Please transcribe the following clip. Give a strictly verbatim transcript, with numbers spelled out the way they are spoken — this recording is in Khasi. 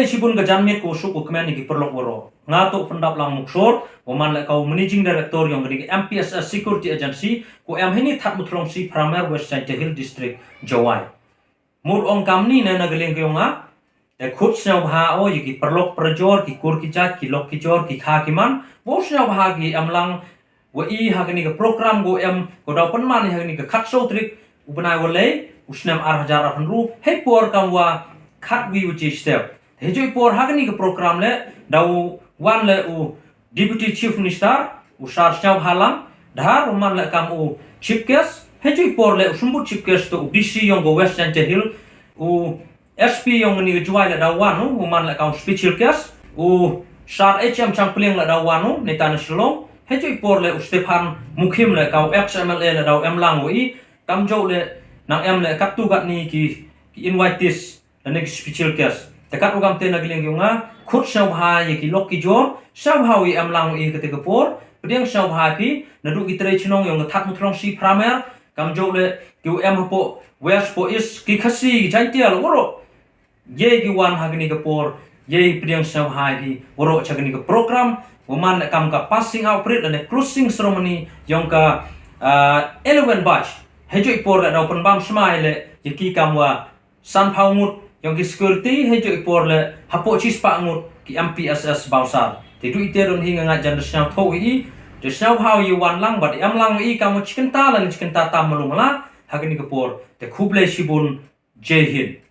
Shibun ka janmiet ka u suk u kmen ïa ki paralok waroh. Nga Tohpyndaplang Muksor, u man la ka u Managing Director yong kani ka M P S S Security Agency, ka u em heini Thadmuthlong C Phramer, West Jaintia Hills District, Jowai. Mut ong kamni ne na ka liang ka yong nga, te khut sngewbha o ïa ki paralok parajor, ki kur ki jait, ki lok ki jor, ki kha ki man, bad sngewbha ki emlang wa i ha kani ka program ka u em, ka u daw pynman ha kani ka khatsaw tarik u bnai wa lei u snem ar hajar arphew hynriew, hei por kam wa khatwi waje step. Hei joi por ha kani ka program le daw wan le u Deputy Chief Minister, u Sar Sniawbhalang Dhar, u man le kam u Chief Guest, hei joi por le u Symbud Chief Guest to u D C yong ka West Jaintia Hills, u S P yong kani ka Jowai le daw wan u, u man le kam u Special Guest, u Sar H M Changpliang le daw wan u, neita na Shillong, hei joi por le u Stephan Mukhim le kam u ex M L A le daw emlang wa i, kam jooh le nang em le katto katne ki, ki invitees, lane ki special guest. Te kat u kam te na ka liang ka yong nga, khut sngewbha ïa ki lok ki jor, sngewbha wa i emlang wa i kate ka por, pdiang sngewbha phi, naduh ki trei chnong yong ka Thadmuthlong C Phramer, kam jooh le ki u em hapoh West, hapoh East, ki Khasi, ki Jaintia le waroh. Ïa ki wan ha kani ka por, ïa pdiang sngewbha ïa ki waroh cha kani ka program, wa man le kam ka passing out parade lane closing ceremony yong ka, ah, eleven batch. Hei joi por le daw pynbam smai le ïa ki kam wa sanphew ngut yong ki security, hei joi por le hapoh chispah ngut ki M P S S bawsar. Te duh ite don hi nga ngeit jan da sngewthuh i, da sngewbha ïa wan lang bad emlang i kam wa chi kynta lane chi kynta tam malu mala ha kani ka por. Te khublei shibun, Jai Hind.